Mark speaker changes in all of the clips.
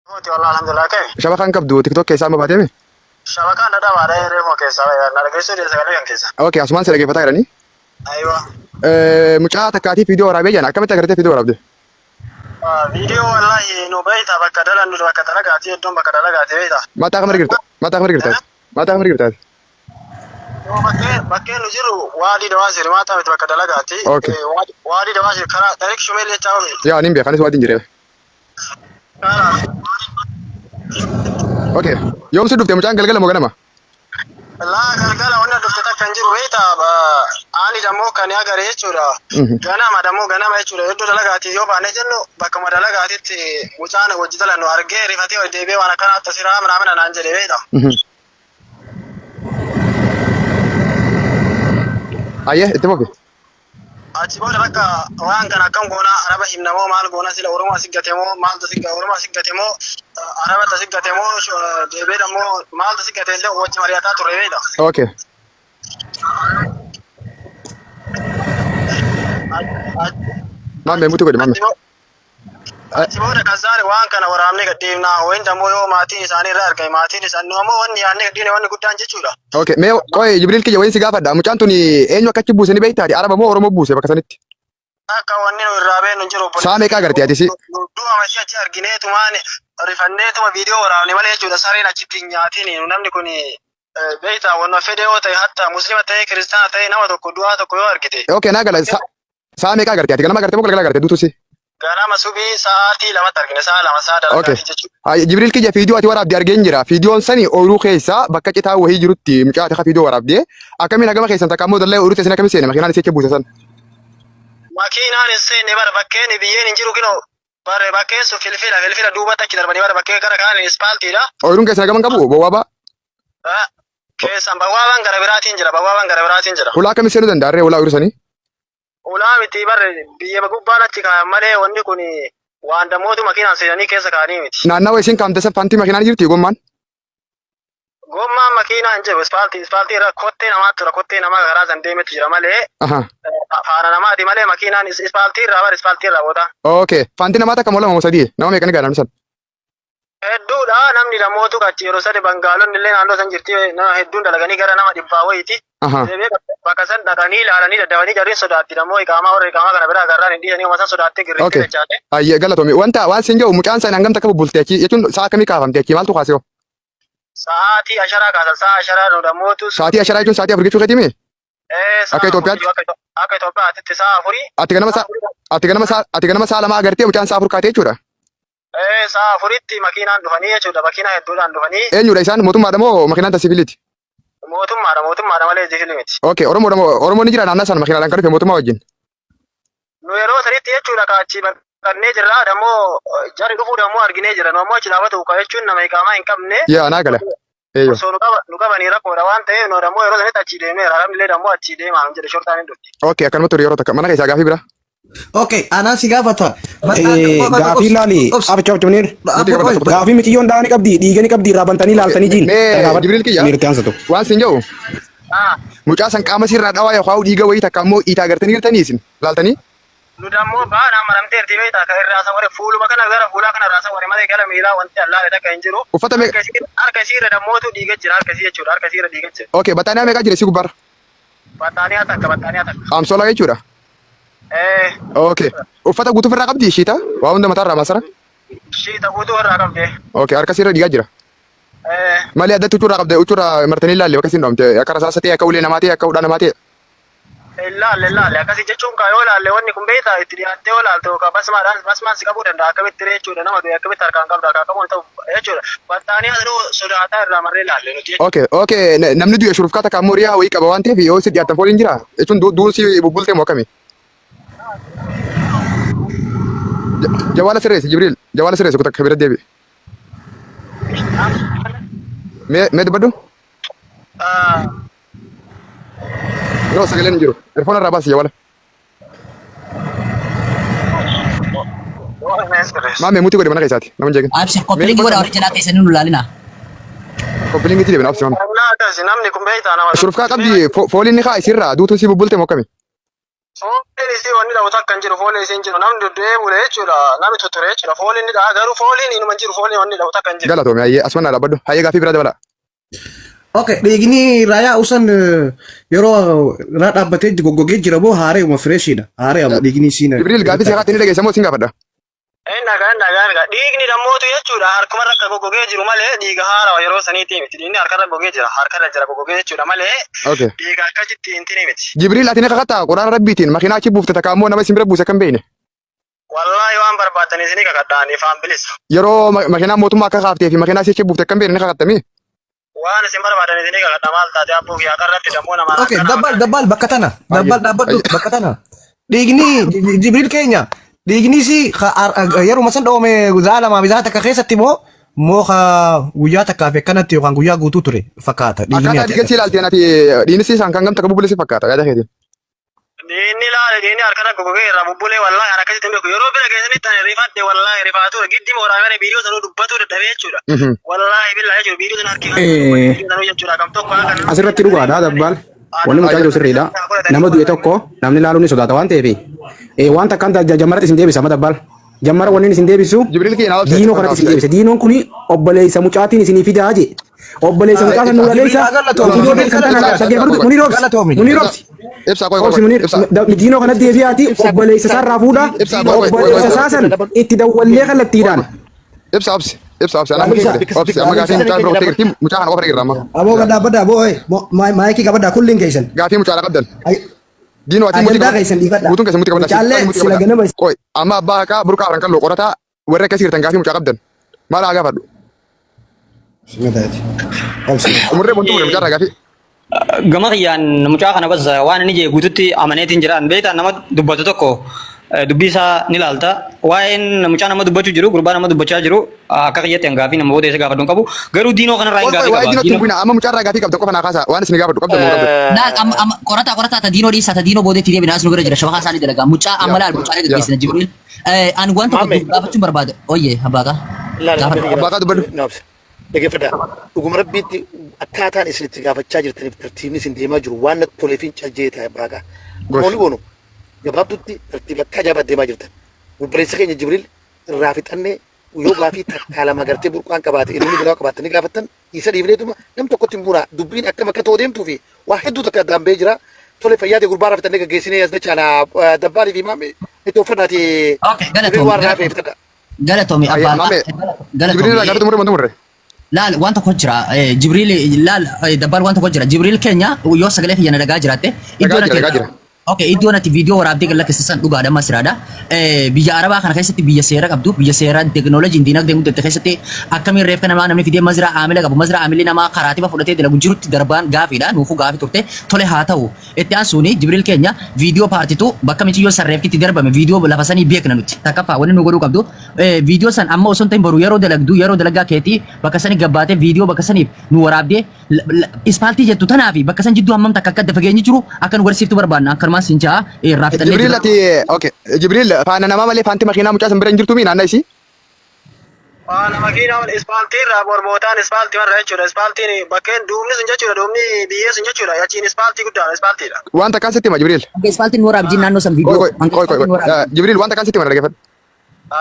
Speaker 1: Moti wallah alhamdulillah kami.
Speaker 2: Shabakaan qabdu TikTok keessaa amma baatee mi?
Speaker 1: Shabakaan dhadhabaadha reefuma keessaa na dhageessuu dee sagalee kan keessa.
Speaker 2: Okay, asumaan si dhaggeeffataa jiranii.
Speaker 1: Aywa.
Speaker 2: Mucaa takkaatiif viidiyoo waraabee jiran akkamitti agartee viidiyoo waraabde?
Speaker 1: Viidiyoo wallahi nu beeyta bakka dalannu bakka dalagaati iddoon bakka dalagaati beeyta.
Speaker 2: Mataa kamar girta? Mataa kamar girta? Mataa kamar girta?
Speaker 1: Bakkee bakkee nu jiru waadii dawaasiri maataa miti bakka dalagaati.
Speaker 2: Okay.
Speaker 1: Waadii dawaasiri karaa tarik shumeel jechaa oolu.
Speaker 2: Yaa niin beeka anis waadiin jiree. Okay. Yoom si dhufte mucaan galgala moo ganama?
Speaker 1: Laa galgala wanna dhufte takka hin jiru beekta ani dammoo kan agare jechuudha. Ganama dammoo ganama jechuudha iddoo dalagaati yoo baanee jennu bakkuma dalagaatitti mucaan hojii dalannu argee rifatee ol deebi'ee waan akkanaa tasiraa minaa naan jedhe beekta.
Speaker 2: Ayyee itti fufi.
Speaker 1: Achi booda bakka waan kana akkam goona araba himna moo maal goona sila Oromoo asi gate moo maaltu si Oromoo asi gate moo araba asi gate moo deebi'ee dammoo maaltu si gate illee wajji mari'ataa turre beekta.
Speaker 2: Okay. Maammee mutu godhi maammee.
Speaker 1: Achi booda kazaari waan kana waraabnee gadhiifna wayin dammoo yoo maatiin isaanii irraa argame maatiin isaanii nu ammoo wanni yaadnee gadhiifne wanni guddaan jechuudha.
Speaker 2: Okay. Mee qoy Jibriil kiyya wayin si gaafadha. Mucaan tuni eenyu akka achi buuse ni beektaati? Araba moo Oromoo buuse bakka sanitti?
Speaker 1: Akka wanni nu irraa beeknu hin jiru.
Speaker 2: Saa meeqa agarte ati si?
Speaker 1: Du'a masii achi argineetumaan rifanneetuma viidiyoo waraabne malee jechuudha sareen achitti hin nyaatiin namni kun beektaa wanna fedhe yoo ta'e hatta muslima ta'e kiristaana ta'e nama tokko du'aa tokko yoo argite.
Speaker 2: Okay naa gala. Sa'a meeqa agarte ati? Ganama agarte moo galgala agarte duutu si?
Speaker 1: Ganama subii sa'aatii lamatti argine sa'a lama sa'a
Speaker 2: Okay.
Speaker 1: dalagaati jechuudha.
Speaker 2: Ay, Jibriil kiyya fiidiyoo ati waraabde argeen jira. Fiidiyoon sani ooyiruu keessa bakka citaa wahii jirutti mucaa ati ka fiidiyoo waraabde. Akkamiin hagama keessan takka ammoo dallee ooyiruu teessan akkamiin seene makiinaan isii achi buuse san.
Speaker 1: Makiinaan hin seenne bara bakkeen biyyeen hin jiru kinoo bare bakkeen sun filfila filfila duubatti achi darbanii bara bakkee gara kaan ispaaltiidha.
Speaker 2: Ooyiruun keessan hagama hin qabu bowwaabaa.
Speaker 1: Keessan bawwaabaan gara biraatiin jira bawwaabaan gara biraatiin jira.
Speaker 2: Hulaa akkamiin seenuu danda'a ree hulaa ooyiruu sanii?
Speaker 1: Ulaa miti barre biyya gubbaan achi kaayan malee wanni kun waan damootu makiinaan seenanii keessa kaa'anii miti.
Speaker 2: Naannawa isin kaamte san fantii makiinaan jirti gommaan?
Speaker 1: Gommaan makiinaa hin jiru ispaaltii ispaaltii irra kottee namaa tura kottee namaa karaa san deemetu jira malee
Speaker 2: Aha.
Speaker 1: faana namaati malee makiinaan ispaaltii irraa bar ispaaltii irraa booda.
Speaker 2: Okay. Fantii namaa takka moo lama moo sadii? Nama meeqa ni gaha namni san?
Speaker 1: Hedduudha namni lamootu achi yeroo sadi bangaalonni illee naannoo san jirti nama hedduun dalaganii gara nama dhibbaa wayiiti.
Speaker 2: Aha.
Speaker 1: Deebi'ee bakka san dhaqanii ilaalanii daddabanii jarriin sodaatti dammoo iqaamaa warra iqaamaa kana biraa agarraan hin dhiisanii uma san sodaattee girrittee
Speaker 2: Okay.
Speaker 1: dachaate.
Speaker 2: Ayyee galatoomi. Wanta waan siin jedhu mucaan san hangam takka bubbulte achi jechuun sa'a akkamii kaafamte achi maaltu kaasee hoo?
Speaker 1: Sa'aatii asharaa kaasan sa'a asharaa nu dammootu
Speaker 2: Sa'aatii asharaa jechuun sa'aatii 4 jechuu keetii mii?
Speaker 1: ee sa'a
Speaker 2: Akka
Speaker 1: afurii
Speaker 2: Itoophiyaatti?
Speaker 1: akka akka Itoophiyaatti sa'a afurii
Speaker 2: Ati ganama
Speaker 1: sa'a
Speaker 2: sa'a
Speaker 1: afurii
Speaker 2: ati ganama sa'a ati ganama sa'a 2 agartee mucaan sa'a 4 kaatee jechuudha.
Speaker 1: Ee sa'a afuritti makiinaan dhufanii jechuudha. Makiinaa hedduudhaan dhufanii.
Speaker 2: Eenyudha isaan mootummaadha moo makiinaan ta siviiliiti?
Speaker 1: Mootummaadha mootummaadha malee siviilii miti.
Speaker 2: Okay Oromoodha moo Oromoon ni jira naannaa sana makiinaadhaan kan dhufe mootummaa wajjin.
Speaker 1: Nu yeroo sanitti jechuudha ka achi baqannee jirra dammoo jarri dhufuu dammoo arginee jira. Nu ammoo achi dhaabatu ka jechuun nama iqaamaa hin qabne.
Speaker 2: Yaa naa gala. Eeyyoo.
Speaker 1: Osoo nu qaba nu qabanii rakkoodha waan ta'eef nu dammoo yeroo sanitti achi deemeera. Arabni illee dammoo achi deemaa nu jedhe shortaan hin dhufti.
Speaker 2: Okay akkanuma ture yeroo takka mana keessaa gaafii bira.
Speaker 3: Okay, anaan si gaafata.
Speaker 4: Gaafii laali. Abicha abicha munir.
Speaker 2: Nuti qabna tokko tokko.
Speaker 4: Gaafii miciyyoon dhahaa ni qabdi dhiiga ni qabdi irraa bantanii laaltanii jiin.
Speaker 2: Mee Jibriil kiyya
Speaker 4: Munir itti aansa tokko.
Speaker 2: waan sin jedhu
Speaker 1: Ah.
Speaker 2: mucaa san qaama sirraa dhawaa yookaan dhiiga wayii takka ammoo iitaa agartanii jirtanii isin laaltanii.
Speaker 1: Nu dammoo baadhaan maramteerti beektaa ka irraa sawware fuuluma kana gara fuulaa kana irraa sawware malee gara miilaa wanti allaale takka hin jiru.
Speaker 2: Uffata meeqa?
Speaker 1: Harka isii harka isii irra dammootu dhiiga jira harka isii jechuudha harka isii irra dhiiga jira.
Speaker 2: Okay baxaaniyaa meeqa jira isii gubbaarra?
Speaker 1: Baxaaniyaa takka baxaaniyaa takka.
Speaker 2: Amsoolaa jechuudha.
Speaker 1: Ee
Speaker 2: Okay uffata guutuu ofirraa qabdi shiita waa hunda mataarraa maasara.
Speaker 1: shiita guutuu irraa qabdi.
Speaker 2: Okay harka isii irra dhiigaa jira.
Speaker 1: Ee
Speaker 2: Malee addatti huccuurraa qabde huccuurraa martanii ilaalle bakka isiin dhoomte akka rasaasa ta'e akka ulee namaa ta'e akka hudhaa namaa ta'e.
Speaker 1: Hin laalle hin laalle akkasi jechuun kaa yoo laalle wanni kun beektaa itti dhiyaattee yoo laalte yookaan basmaadhaan basmaan si qabuu danda'a akkamitti ree jechuudha nama du'e akkamitti harkaan qabda kaa qabuun ta'u jechuudha battaanii asiruu sodaataa irraa marree laalle nuti jechuudha.
Speaker 2: Okay, okay. Namni du'e shurufkaa takka ammoo riyaa wayii qaba waan ta'eef yoo si dhiyaatan fooliin jira jechuun du'uun si bubbultee moo akkami? Jawaala sirreessi Jibriil jawaala sirreessi kutakka bira deebi'i. Mee mee dubbadhu. Yeroo sagaleen hin jiru. Erfoon irraa baasi jawala. Maamee mutii godhe mana keessaati. Nama hin jeeqin.
Speaker 5: Abshir koppilingi godha warri jalaa keessanii nu laalina.
Speaker 2: Koppilingi itti deebina absi maamee.
Speaker 1: Namni kun beektaa nama.
Speaker 2: Shurufkaa qabdi fooliin ni kaa isirraa duutuun si bubbulte moo akkami?
Speaker 1: Fooliin isii wanni dhabu takka hin jiru fooliin isii hin jiru namni duddee bule jechuudha namni tutture jechuudha fooliin ni dhaha garuu fooliin inuma hin jiru fooliin wanni dhabu takka hin jiru.
Speaker 2: Galatoomi hayyee asuma naa dhaabbadhu. Hayyee gaafii biraa dabala.
Speaker 3: Okay, dhiigni raayaa usan yeroo irraa dhaabbatee goggogee jira moo haareuma fireeshiidha? Haareuma dhiigni isiin.
Speaker 2: Jibriil gaafii seeqaatti ni dhageessa moo sin gaafadha?
Speaker 1: Inni dhagaa inni dhagaa dhagaa dhiigni dammootu jechuudha harkumarra akka goggogee jiru malee dhiiga haarawa yeroo saniitii miti dhiigni harkarra gogee jira harkarra jira goggogee jechuudha malee
Speaker 2: Okay.
Speaker 1: dhiiga akkasitti hin tini miti.
Speaker 2: Jibriil ati ni kakatta quraana rabbiitiin makiinaa achi buufte takka ammoo nama isin bira buuse kan beekne.
Speaker 1: Wallaahi waan barbaaddan isinii kakadhaan ifaan bilisa.
Speaker 2: Yeroo makiinaa mootummaa akka kaaftee fi makiinaa ishee buufte kan beekne ni kakattamii?
Speaker 1: Waan isin barbaadan isinii kakadha maal taate abbuu kiyyaa qarratti dammoo namaan
Speaker 3: Okay,
Speaker 1: akkana
Speaker 3: dabbal dabbal bakka tana. Dabbal dhaabbadhu bakka tana. Dhiigni Jibriil keenya dhiigni si yeruma san dhoome za'a lamaa fi za'a takka keessatti moo moo guyyaa takkaa fi akkanatti yookaan guyyaa guutuu ture fakkaata dhiigni
Speaker 2: Akkaataa
Speaker 3: ati
Speaker 2: dhiiga si ilaalteen ati dhiigni si isaan kan gamta akka bubbule si fakkaata yaada keetiin.
Speaker 1: Diinni laale diinni harkarra gogogee irraa bubbulee wallaahi ani akkasitti hin beeku yeroo bira geessanitti ani rifadhe wallaahi rifaatu giddi mooraa viidiyoo sanuu dubbatuu dadhabee jechuudha. Wallaahi billaa jechuudha viidiyoo sana harki viidiyoo sanuu jechuudha kam tokko akka
Speaker 4: Asirratti dhugaadha dabbaal. Wanni mucaan jiru sirriidha. Nama du'e tokko namni laaluu ni sodaata waan ta'eef. Waan takkaan jammaratti isin deebisa amma dabbaal. Jammara wanni isin deebisu
Speaker 2: Jibriil kiyya naa obse.
Speaker 4: diinoo kanatti isin deebisa. Diinoon kuni obboleessa mucaatiin isinii fidaa je. Obboleessa mucaa kan nuu dhaleessa.
Speaker 3: Galatoomi.
Speaker 4: Munir obsi.
Speaker 3: Galatoomi.
Speaker 4: Munir obsi.
Speaker 2: Ibsaa qoy
Speaker 4: Obsi
Speaker 2: qoy
Speaker 4: Munir
Speaker 2: ibsaa.
Speaker 4: diinoo kanatti deebi'aati obboleessa isaarraa fuudha.
Speaker 2: Ibsaa qoy qoy qoy
Speaker 4: Obboleessa isaa san itti dawwallee kallattiidhaan.
Speaker 2: Ibsaa obsi. Ibsaa obsi. Anaa kee obsi amma gaafii mucaa bira qottee jirti mucaa kana qofa irraa amma.
Speaker 6: Aboo gad dhaabbadha aboo maayikii qabadha kulliin keessan.
Speaker 2: Gaafii mucaa qabdan. Diinoo ati muti
Speaker 6: Ajandaa keessan dhiifadha.
Speaker 2: Guutuun keessan muti qabadha.
Speaker 6: Mucaallee sila ganama
Speaker 2: Qoy amma abbaa haqaa burqaa afran kalloo qorataa warra akkasii jirtan gaafii mucaa qabdan. Maal haa gaafadhu? Umurree bontuu mure mucaa irraa gaafii.
Speaker 7: Gama kiyyaan mucaa kana bas waan inni jee guututti amaneetiin jiraan beektaa nama dubbatu tokko dubbii isaa ni laalta. Waa'een mucaa nama dubbachuu jiru gurbaa nama dubbachaa jiru akka kiyyatti hangaafii nama booda isa gaafadhu hin qabu. Garuu diinoo kanarraa hin
Speaker 2: Qoy qoy
Speaker 7: gaafii
Speaker 2: waa'ee
Speaker 7: qaba.
Speaker 2: diinootti hin
Speaker 7: Diinoo
Speaker 2: bu'ina amma mucaa irraa gaafii qabdan qofa naa kaasa waan isin gaafadhu qabdan moo qabdan.
Speaker 5: Laal amma amma qorataa qorataa ta diinoo dhiisaa ta diinoo boodeetti deebina as nu bira jira shabakaa isaanii dalagaa mucaa amma laal mucaa gaggeessina Jibriil. Ani waan tokko
Speaker 8: Maame.
Speaker 5: gaafachuun barbaada. Oyyee abbaaqa. Gaafadhu.
Speaker 2: Abbaa dubbadhu.
Speaker 8: Naabsa. Dhaggeeffadhaa. Dhuguma rabbiitti akkaataan isin itti gaafachaa jirtaniif tartiibni isin deemaa jiru waan natti toleef hin caljee ta'e baaqa.
Speaker 2: Gosh.
Speaker 8: Kooni goonu gabaabdutti tartiiba akka ajaa'ibaa deemaa jirtan. Obboleessa keenya Jibriil irraa fixannee yoo gaafii takkaa lama gartee burqaan qabaate inni biraa qabaatte ni gaafattan isa dhiifneetuma nam tokkotti hin buuna dubbiin akkam akka ta'u deemtuu fi waa hedduu takka addaan ba'ee jira. Tole fayyaa ta'e gurbaa irraa fixannee gaggeessinee as dachaana dabbaalii fi maamee itti uffannaatii
Speaker 5: Okay,
Speaker 8: Jibriil
Speaker 5: galatoomi.
Speaker 8: waan raafee fixadha.
Speaker 5: Galatoomi
Speaker 2: Ayya
Speaker 5: abbaa.
Speaker 2: maame Jibriil irraa
Speaker 5: Galatoomi.
Speaker 2: gaafatu murree bontuu murree.
Speaker 5: Laal waan tokko jira. Jibriil laal dabbaal waan tokko jira. Jibriil keenya yoo sagalee kiyya na dhagaa jiraatte
Speaker 2: Dhagaa jira dhagaa jira.
Speaker 5: Okay, iddoo natti viidiyoo waraabdee galla keessa san dhugaadha amma siraadha. Biyya Arabaa kana keessatti biyya seera qabdu, biyya seera teekinooloojiin diinagdeen guddatte keessatti akkamiin reefka namaa namni fidee mazraa aamila qabu, mazraa aamilli namaa karaatiba fudhatee dalagu jirutti darbaan gaafiidha. Nuufuu gaafii turte. Tole haa ta'u. Itti aansuuni Jibriil keenya viidiyoo paartitu bakka miciyyoo san reefki itti darbame viidiyoo lafa sanii beekna nuti. Takkaffaa wanni nu godhuu qabdu viidiyoo san amma osoo hin ta'in boru yeroo dalagdu yeroo dalagaa keetii bakka sanii gabbaatee viidiyoo bakka saniif nu waraabdee ispaaltii jettu tanaa fi bakka san jidduu hammam takka akka adda fageenyi jiru akka nu garsiiftu barbaanna. Akkanumaan siin ja'a irraa fixannee
Speaker 2: Jibriil
Speaker 5: jirra.
Speaker 2: ati okay Jibriil faana namaa malee faanti makiinaa mucaa san bira hin jirtu mii naannaa isii.
Speaker 1: Faana makiinaa ispaaltii irraa borbootaan ispaaltii irra jechuudha. Ispaaltiin bakkeen duubni sun jechuudha. Duubni biyyee sun jechuudha. Achiin ispaaltii guddaadha ispaaltiidha.
Speaker 2: Waan takkaan sitti hima Jibriil.
Speaker 5: Hanga ispaaltiin nu waraabjiin naannoo san
Speaker 2: Qoy
Speaker 5: viidiyoo.
Speaker 2: qoy
Speaker 5: Hanga
Speaker 2: qoy qoy
Speaker 5: ispaaltiin nu
Speaker 2: qoy.
Speaker 5: waraabjiin.
Speaker 2: Jibriil waan takkaan sitti hima na dhaggeeffadhu.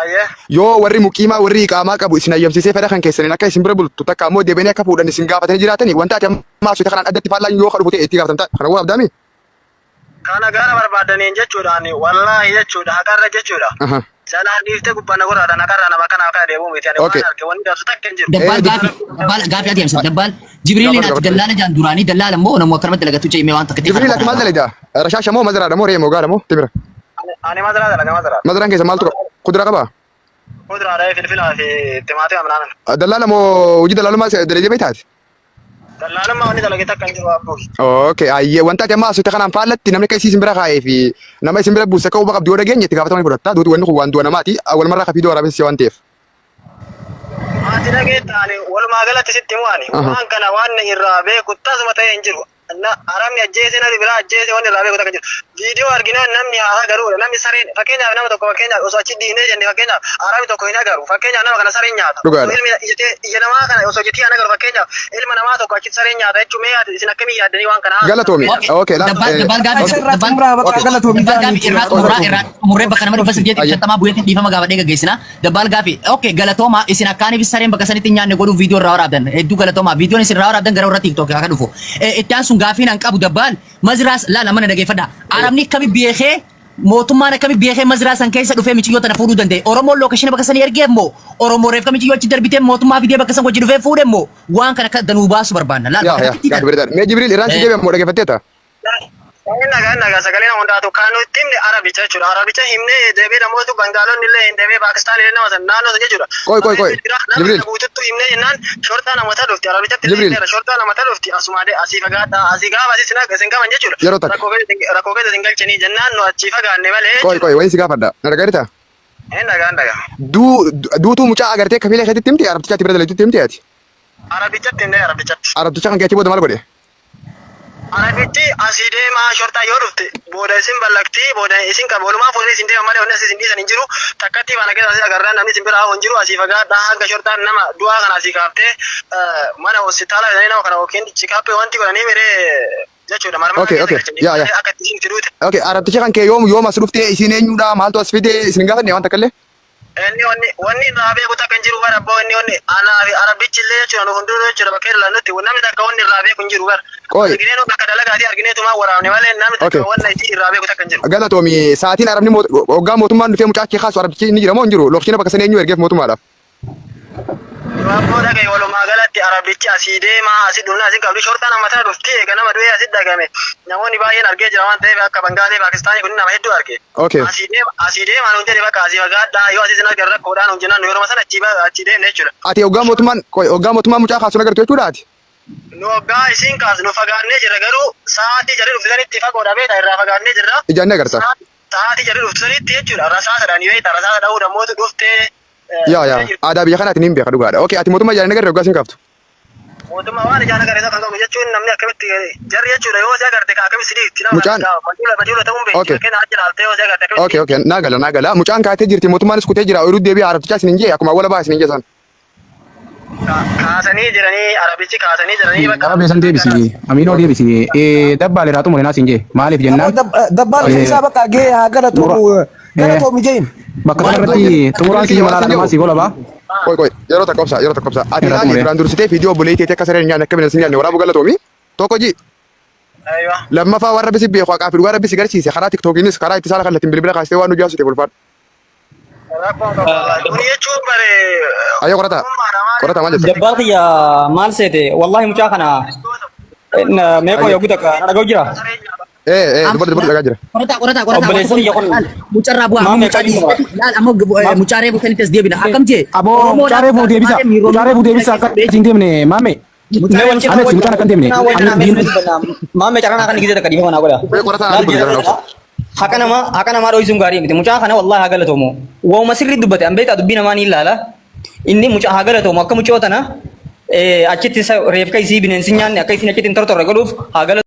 Speaker 1: Ayyee.
Speaker 2: Yoo warri muqiimaa warri iqaamaa qabu isin hayyamsiisee fedha kan keessaniin akka isin bira bultu takka ammoo deebi'anii akka fuudhan isin gaafatanii jiraatanii wanta ati amma haasofte kanaan addatti faallaan yoo kadhufu ta'e itti gaafatamta kana waa abdaami.
Speaker 1: Kana gara barbaadaniin jechuudhaan wallaahi jechuudha haqarra jechuudha. Jalaan dhiiftee gubbaan na gorraadhaan haqarraa nama kana akka deemuu miti. Ani
Speaker 2: Okay.
Speaker 1: waan arge wanni darsu takka hin jiru.
Speaker 5: Dabbaal gaafii dabbaal gaafii adeemsa dabbaal Jibriiliin
Speaker 2: Gaafadhu,
Speaker 5: ati
Speaker 2: gaafadhu.
Speaker 5: dallaala jaan duraanii dallaala immoo namuu akkanumatti dalagatu jeemee waan takka
Speaker 2: Jibriil ati maal dalagda? Rashaasha moo mazaraadha moo re'ee moo gaala moo timira?
Speaker 1: Ani mazaraa dalaga mazaraa.
Speaker 2: Mazaraan keessa maaltu qaba? Kuduraa qabaa?
Speaker 1: Kuduraalee filfilaa fi timaatima minaamin.
Speaker 2: Dallaala moo hojii dallaalummaa dalagdee beektaati?
Speaker 1: Dallaalummaa wanni dalage takka hin jiru abboo.
Speaker 2: Okay, ayyee wanta ati amma haasofte kanaan faallatti namni akka isii isin bira kaa'ee fi nama isin bira buuse akka huba qabdu yoo dhageenye itti gaafatama ni fudhatta. Duuti wanni kun waan du'a namaati. Walumarraa ka fiidoo waraabessi waan ta'eef.
Speaker 1: Ati dhageetta ani walumaa galatti sitti himu ani waan kana waan irraa beeku tasuma ta'e hin jiru. Na haramni ajjeese nari biraa ajjeese wanni irraa beeku takka hin jiru. Viidiyoo arginaan namni haa agaruudha. Namni sareen fakkeenyaaf nama tokko fakkeenyaaf osoo achi dhiinee jenne fakkeenyaaf arabi tokko hin agaru. Fakkeenyaaf nama kana sareen nyaata.
Speaker 2: Dhugaadha.
Speaker 1: Osoo ilmi ijatee ija namaa kana osoo ijatee hin agaru fakkeenyaaf ilma namaa tokko achitti sareen nyaata jechuun mee ati isin akkamii yaaddanii waan kana haasoftan
Speaker 2: Galatoomi.
Speaker 1: fakkeenyaaf.
Speaker 2: Okay, laal.
Speaker 5: Dabbal dabbal gaafi
Speaker 3: Isa irraa
Speaker 5: dabbal
Speaker 3: xumuraa bakka
Speaker 2: Okay.
Speaker 3: galatoomi
Speaker 5: dabbal
Speaker 3: jaanii
Speaker 5: gaafi irraa
Speaker 3: jechuudha.
Speaker 5: xumuraa irraa xumurree bakka nama dhibba saddeetii
Speaker 2: Ayya.
Speaker 5: shantamaa bu'eetiin dhiifama gaafadhee gaggeessina. Dabbal gaafi okay galatooma isin akkaaniif sareen bakka sanitti hin nyaanne godhuuf viidiyoo irraa waraabdan hedduu galatooma viidiyoon isin irraa waraabdan gara warra TikTok akka dhufu. Itti aansuun gaafiin an qabu dabbal maziraas laala mana dhageeffadha. Arabni akkami beekee mootummaan akkami beekee maziraa san keessa dhufee michiyyoo tana fuudhuu danda'e. Oromoon location bakka sanii ergeef moo Oromoo reefka michiyyoo achi darbitee mootummaa fidee bakka san wajji dhufee fuudhe moo waan kana akka danuu baasu barbaanna. Laala
Speaker 2: Yaa
Speaker 5: bakka
Speaker 2: yaa
Speaker 5: takkitti
Speaker 2: gaafi
Speaker 5: tana.
Speaker 2: bareedaadha. Mee Jibriil irraan si deebi'a moo dhaggeeffatteetta?
Speaker 1: Inni nagaa nagaa sagalee nama hundaatu kan nutti himne arabicha jechuudha. Arabicha himnee deebi'ee namoota Bangaalonni illee hin deebi'ee Paakistaan illee nama sana naannoo sana jechuudha.
Speaker 2: Qoy qoy qoy.
Speaker 1: Nama
Speaker 2: Jibriil.
Speaker 1: sana guututtu himnee jennaan shortaa namoota dhufti. Arabichatti illee
Speaker 2: Jibriil.
Speaker 1: himneera shortaa namoota dhufti. Asuma asii fagaadha asii gaafa asii isin isin qaban jechuudha.
Speaker 2: Yeroo takka.
Speaker 1: Rakkoo keessa isin galchanii jennaan nu achii fagaanne malee
Speaker 2: Qoy
Speaker 1: jechuudha.
Speaker 2: qoy wayin si gaafadha. Na dhagaarita?
Speaker 1: Hin dhagaa hin dhagaa.
Speaker 2: Duutuu mucaa agartee kafilee keetitti himti arabtichaatti bira dalaguutti himti ati.
Speaker 1: Arabichatti himnee arabichatti.
Speaker 2: Arabticha kan keetii booda maal godhe?
Speaker 1: Arabichi asii deemaa shortaa yoo dhufte booda isin ballaqtii booda isin qaba walumaa fuudhanii isin deema malee wanni asii isin dhiisan hin jiru takkatti faana keessa asii agarraan namni isin biraa hin jiru asii fagaadhaa hanga shortaan nama du'aa kana asii kaaftee mana hospitaala jedhanii nama kana yookiin chikaappii wanti godhanii miree jechuudha marmara
Speaker 2: Okay,
Speaker 1: keessa
Speaker 2: okay.
Speaker 1: galchanii
Speaker 2: Yaa yaa.
Speaker 1: akka itti isin fiduute.
Speaker 2: Okay, arabticha kan kee yoom yoom as dhuftee isin eenyudha maaltu as fide isin hin gaafanne waan takka illee?
Speaker 1: Inni wanni wanni irraa beeku takka hin jiru bara abboo inni wanni anaa fi arabichi illee jechuudha nu hundinuu jechuudha bakka irra nutti namni takka wanni irraa beeku hin jiru bara.
Speaker 2: Qoy.
Speaker 1: Arginee nu bakka dalagaatii argineetuma waraabne malee namni takka
Speaker 2: Okay.
Speaker 1: wanna isii irraa beeku takka hin jiru.
Speaker 2: Galatoomi sa'aatiin arabni hoggaa mootummaan dhufee mucaa kee kaasu arabtichi inni jira moo hin jiru? Lookshina bakka sana eenyu ergeef mootummaadhaaf?
Speaker 1: Abboo dhagaye walumaa galatti arabichi asii deemaa asii dhufna asii qabdi shortaan amma tana dhufti eega nama du'ee asii dhagame namoonni baay'een argee jira waan ta'eef akka Bangaalee Paakistaanii kun nama hedduu arge.
Speaker 2: Okay.
Speaker 1: Asii deema asii deemaa nuun jedhe bakka asii fagaadhaa yoo asii sin argan rakkoodhaan nuun jennaan nu yeroo sana achii achii deemne jechuudha.
Speaker 2: Ati hoggaa mootummaan qoy hoggaa mootummaan mucaa kaasu agartu jechuudha ati?
Speaker 1: Nu hoggaa isiin kaasu nu fagaannee jirra garuu sa'aatii jarri dhuftanitti fagoodha beekta irraa fagaannee jirra.
Speaker 2: Ijaan ni agarta.
Speaker 1: Sa'aatii jarri dhuftanitti jechuudha rasaasadhaan beekta rasaasa dha'uu dammoota dhuftee.
Speaker 2: Yaa yaa aadaa biyya kanaatiin hin beeka dhugaadha. Okay ati mootummaa ijaan hin agarre hoggaa isin kaaftu.
Speaker 1: Mootummaa waan ijaan agarre kan qabu jechuun namni akkamitti jarri jechuudha yoo si agarte akkamitti si dhiifti nama
Speaker 2: Mucaan-
Speaker 1: majuula ta'uun beekti
Speaker 2: Okay.
Speaker 1: fakkeenya achi ilaaltee yoo si agarte akkamitti
Speaker 2: Okay okay naa gala naa gala mucaan kaatee jirti mootummaanis kutee jira oyiruu deebi'ee arabtichaa isin hin jee akkuma awwala ba'a isin hin jee san.
Speaker 1: Kaasanii jiranii arabichi kaasanii jiranii bakka
Speaker 4: Arabee san deebisi. Amiinoo deebisi. Dabbaal irraa xumure naas hin jee. Maaliif jennaan?
Speaker 3: Dabbaan isaa bakka gahee haa galatoomu galatoomi jeen.
Speaker 4: Bakka kanarratti xumuraan kiyya malaa namaa si gola baa.
Speaker 2: Qoy qoy yeroo takka obsa yeroo takka obsa. Ati
Speaker 4: Irraa
Speaker 2: laali
Speaker 4: xumure.
Speaker 2: duraan dursitee viidiyoo obboleettii teetii akka sareen hin nyaanne akka bineensi hin nyaanne waraabuu galatoomi. Tokko ji
Speaker 1: Aywa.
Speaker 2: lammaffaa warra bisi beeku haqaa fi dhugaa rabbi si garsiise karaa tiktookiinis karaa itti saala kallattiin bilbila kaastee waan nu jaasute ulfaadhu.
Speaker 1: Rakkoon qabu wallahi. Kun jechuun bare
Speaker 2: Ayyoo qorataa qorataa maal jetta?
Speaker 7: Jabbaar kiyya maal seete wallahi mucaa kana meeqoo yogguu takka na dhaga'u jira.
Speaker 2: Ee ee dubarti dubarti dhagaa jira.
Speaker 5: Qorataa qorataa qorataa.
Speaker 7: Obboleessi kiyya kun
Speaker 5: Mucarraa bu'aa
Speaker 7: maal
Speaker 5: amma mucaa
Speaker 7: meeqaa jira?
Speaker 5: laal amma mucaa reefu sanitti as deebina. Akkam jee?
Speaker 4: Aboo mucaa reefu deebisa. Mucaa reefu deebisa akka hin deemne maame. Alex mucaan akka hin deemne.
Speaker 7: Maame carraa kan gizee takka dhiifama naa godha.
Speaker 2: Mee qorataa naa dubbatu jira obsa.
Speaker 7: Haqa namaa haqa namaa dho'isuun gaarii miti. Mucaa kana wallahi haa galatoomu. Waa'uma sirrii dubbate an beektaa dubbii namaa ni ilaala. Inni mucaa haa galatoomu akka mucoo tana achitti reefka isii bineensi nyaanne akka isiin achitti hin tortorre godhuuf haa galatoomu.